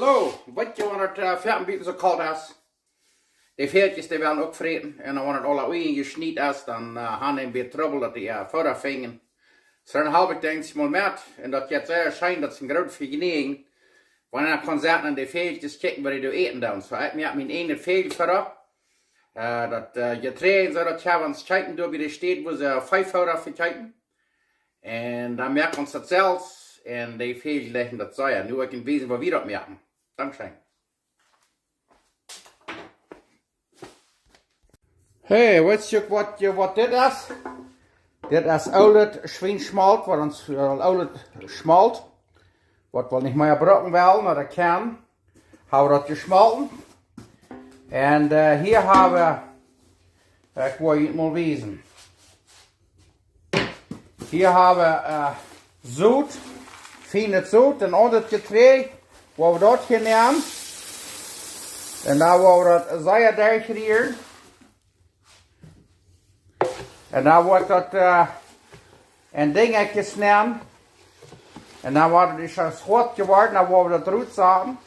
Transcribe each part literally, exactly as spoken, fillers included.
Soo, weet jie, wan daut, äh, veaten buten soo kolt es, de Fäajelkjes, dee wellen uk fräten. Un dan, wan daut aula unjen jeschniet es, dan, äh, han dee een bät Trubbel, daut dee, äh, Fooda finjen. Soo, dan halp ekj dee eemol met. Un daut jeit sea scheen, daut es een groot Vejnäajen. Wan eena kaun sitten un de Fäajelkjes kjikjen, waut dee doa äten doonen. Soo, ekj moak mien eejnet Fäajelfooda. Äh, daut, äh, Jeträajd, soo daut, jo, wie kjeepen doa bie de Städ, wua see Veefooda vekjeepen. Un dan moak wie ons daut selfst. Un de Fäajel jlikjen daut sea. Nu woa ekj junt wiesen, woo wie daut moaken. Dankscheen. Hey, weet jie waut, jie, waut dit es? Dit es oolet Schwienschmolt, waut ons, äh, oolet Schmolt, waut wie nich mea brucken wellen, oba kjennen. Hab wie daut jeschmolten. Un, äh, hia hab wie, ekj woa junt mol wiesen. Hia hab wie, äh, Sot, fienet Sot un aundret Jeträajd, woa wie daut hia nämen. Un dan woa wie daut sea derchrieren. Un dan woat daut, äh, en Dinja jesnäajen. Un dan woat daut soo hoat jeworden, dan woa wie daut rutsaten.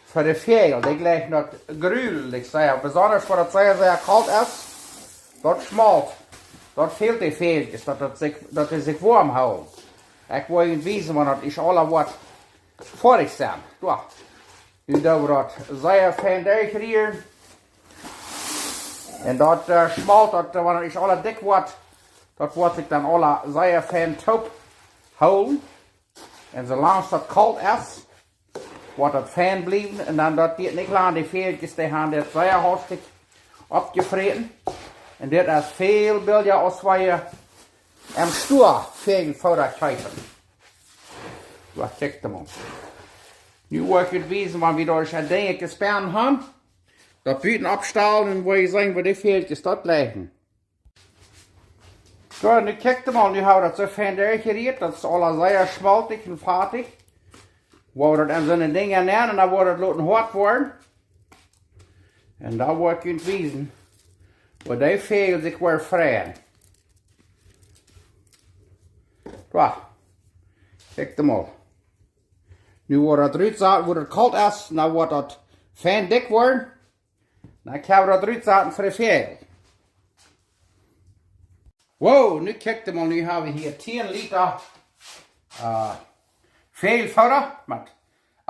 Fa de Fäajel, dee jlikjen daut grulich sea. Besonda wan daut sea, sea kolt es, daut Schmolt, daut fält de Fäajelkjes, daut, daut sikj, daut dee sikj woam hoolen. Ekj woa junt wiesen, wan daut es aula woat foadich sennen. Soo. Nu doo wie daut sea fein derchrieren. Un daut, äh, Schmolt, daut, äh, wan daut es aula dikj woat, daut woat sikj dan aula sea fein toop hoolen. Un soo lang aus daut kolt es, woat daut fein bliewen. Un dan daut diet nich lang, de Fäajelkjes, dee han dit sea haustich oppjefräten. Un dit es väl billja aus wan jie em Stua Fäajelfooda kjeepen. Wacht, kjikj mol. Nu woa ekj junt wiesen, wan wie doa een Dinja jesponnen han. Daut buten oppstalen un woa jie seenen, woo de Fäajelkjes daut jlikjen. Soo, nu kjikj mol, nu hab wie daut soo fein derchjerieet, daut es aula sea schmoltich un foadich. Woa wie daut en soone Dinja nämen un dan woat daut loten hoat woaren. Un dan woa ekj junt wiesen, woo de Fäajel sikj woaren freien. Soo, kjikj mol. Nu woa wie daut rutsaten, wan daut kolt es, dan woat daut fein dikj woaren. Dan kjenn wie daut rutsaten fa de Fäajel. Wow, nu kjikj mol, nu hab wie hia tieen Lita, äh, Fäajelfooda met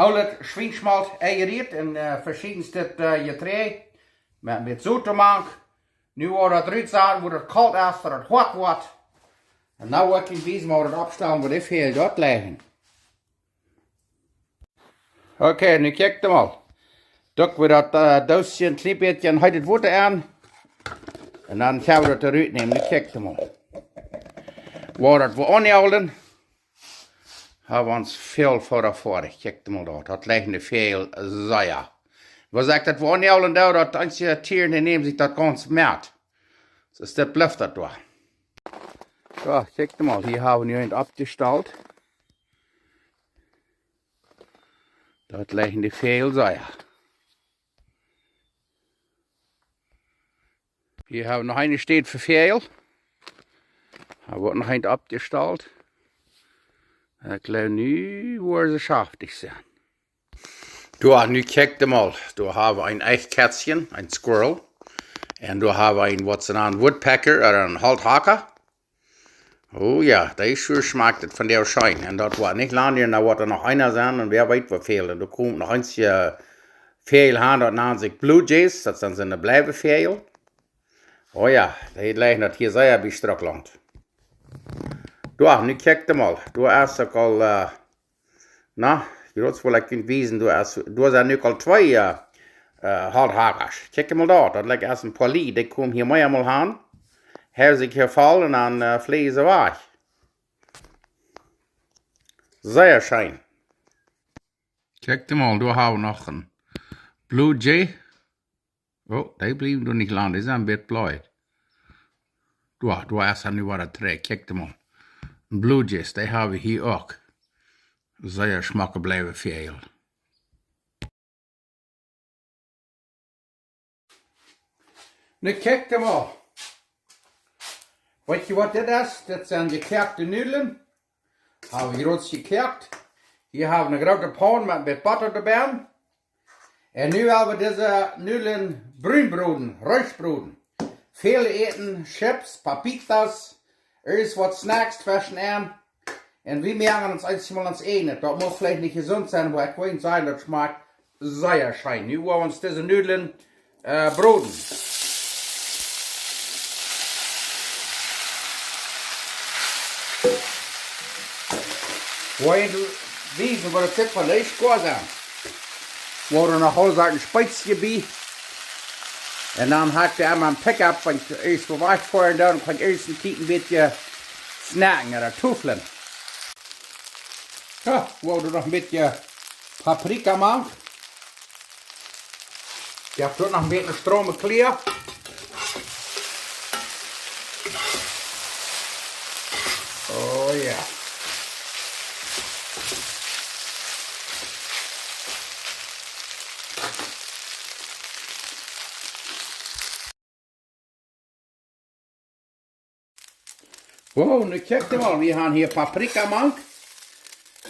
oolet Schwienschmolt enjerieet un, äh, veschiedenstet, äh, Jeträajd met, met Sot mank. Nu woa wie daut rutsaten, wan daut kolt es, daut daut hoat woat. Un nu woa ekj junt wiesen, woo wie daut oppstalen, woo de Fäajel daut jlikjen. Okay, nu kjikj mol. Doo wie daut, äh, Doosje een kjlien bät en heet Wota aun. Un dan kjenn wie daut rutnämen. Nu kjikj mol. Woa wie daut woa aunjäwen, hab wie ons Fäajelfooda foadich. Kjikj mol doa. Daut jlikjen de Fäajel sea. Waut sajcht daut, woa wie aunjäwen, doa daut eensje Tieren, dee nämen sikj daut gaunz met. Soo es daut, blift daut doa. Soo, kjikj mol. Hia hab wie nu eent oppjestalt. Daut jlikjen de Fäajel sea. Hia hab wie noch eene Städ fa Fäajel. Doa woat noch eent oppjestalt. Ekj jleew, nu woaren see schaftich sennen. Doa, nu kjikj mol. Doa hab wie een Eichkätzje, een Squirrel. Un doa hab wie een, waut see nanen, Woodpecker, ooda een Holthaka. Oh jo, dee es soo schmakjt et von dee scheen. Un daut woat nich lang, dan woat doa noch eena sennen un wäa weet woo väl. Un doa kjemt noch eent, äh, Fäajel aun, daut nant sikj Blue Jays, daut sent soone Bleiwefäajel. Oh jo, dee jlikjen daut hia sea bie Strucklaunt. Doa, nu kjikj mol, doa es uk aul, äh, na, jrod wull ekj junt wiesen, doa es, doa sent nu aul twee, äh, äh, Holthakasch. Kjikj mol doa, daut lat ekj ieescht een poa lijen, dee komen hia mau eemol aun. Haben sikj jefungen un dan, äh, fleajen see wajch. Sea scheen. Kjikj mol, doa hab wie noch een Blue Jay. Oh, dee bliewen doa nich lang, dee sent een bät bleed. Doa, doa es hee nu wada trigj, kjikj mol. Een Blue Jays, dee hab wie hia uk. Sea schmocke Bleiwefäajel. Nu kjikj mol. Weet jie waut dit es? Dit sent jekoakte Nudlen. Hab wie jrod jekoakt. Hia hab wie eene groote Paun met een bät Botta doabie. Un nu woa wie dise Nudlen brun broden, rutsch broden. Väle äten Chips, Papitas, irjent waut Snacks tweschen aun. Un wie moaken ons eemol ons eejnet. Daut mott veleicht nich jesunt sennen, oba ekj well sajen, daut schmakjt sea scheen. Nu woa wie ons dise Nudlen, äh, broden. Woa wie, wie, woa daut sitt von de Schaus aun. Woa wie noch aule Sachen Speizjes bie. Un dan hab ekj emma een Pickup, wan ekj irjent wua wajchfoaren doo, dan kaun ekj irjent een Tiet een bät snacken ooda toflen. Jo, woa wie noch een bät Paprika moaken. Ekj hab doa noch een bät Stroom clear. Oh jo. Wow, nu kjikj mol, wie haben hia Paprika mank.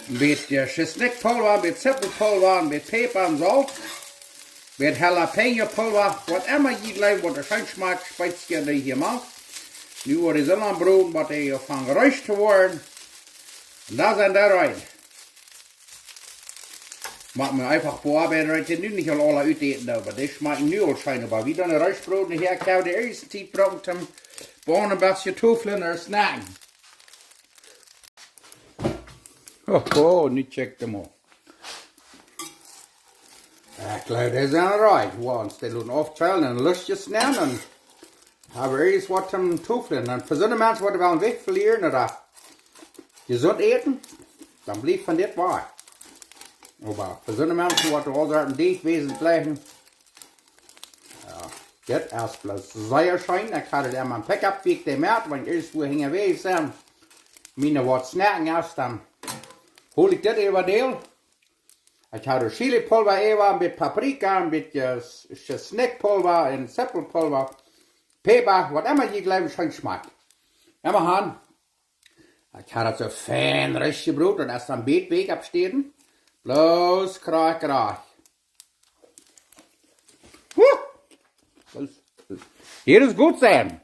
Een bät Schisnikpulwa, een bät Sipelpulwa, een bät Päpa un Solt. Een bät Jalapeño Pulwa, waut emma jie jleewen, waut scheen schmakjt, speizje jie hia mank. Nu woa wie dee soo lang broden, waut dee aunfangen rutsch to woaren. Un doa sent dee reed. Moakt mie eefach beoabeiden, daut ekj nu nich aul aule utäten doo, oba dee schmakjen nu aul scheen, oba wie dan rutsch broden, hia kaun dee ieescht Tiet brucken, toom bie een bät toflen ooda snacken. Oh, oh, nu kjikj mol. Ekj jleew, dee sent reed. Woa wie dee dan aufkjielen un lustjes nämen. Un hab wie ieescht waut toom toflen. Un fa soone Menschen, waut wellen Jewicht velieren ooda jesunt äten, dan blift von dit waut. Oba fa soone Menschen, waut aul Sorten Deeg wesen jleichen, jo, dit es bloos sea scheen. Ekj hab daut emma em Pickup, wie ekj dee moak, wan ekj irjent wua unjawäajes sie. Miene waut snacken es, dan hol ekj dit äwa dee. Ekj hab Chilipulwa äwa, een bät Paprika, een bät, äh, Schisnikpulwa un Sipelpulwa. Päpa, waut emma jie jleewen scheen schmakjt. Emma han. Ekj hab daut soo fein rutsch jebroden un es dan een bät weekj oppschnäden. Bloos krakjt, krakjt. Huh! Hia es goot sennen.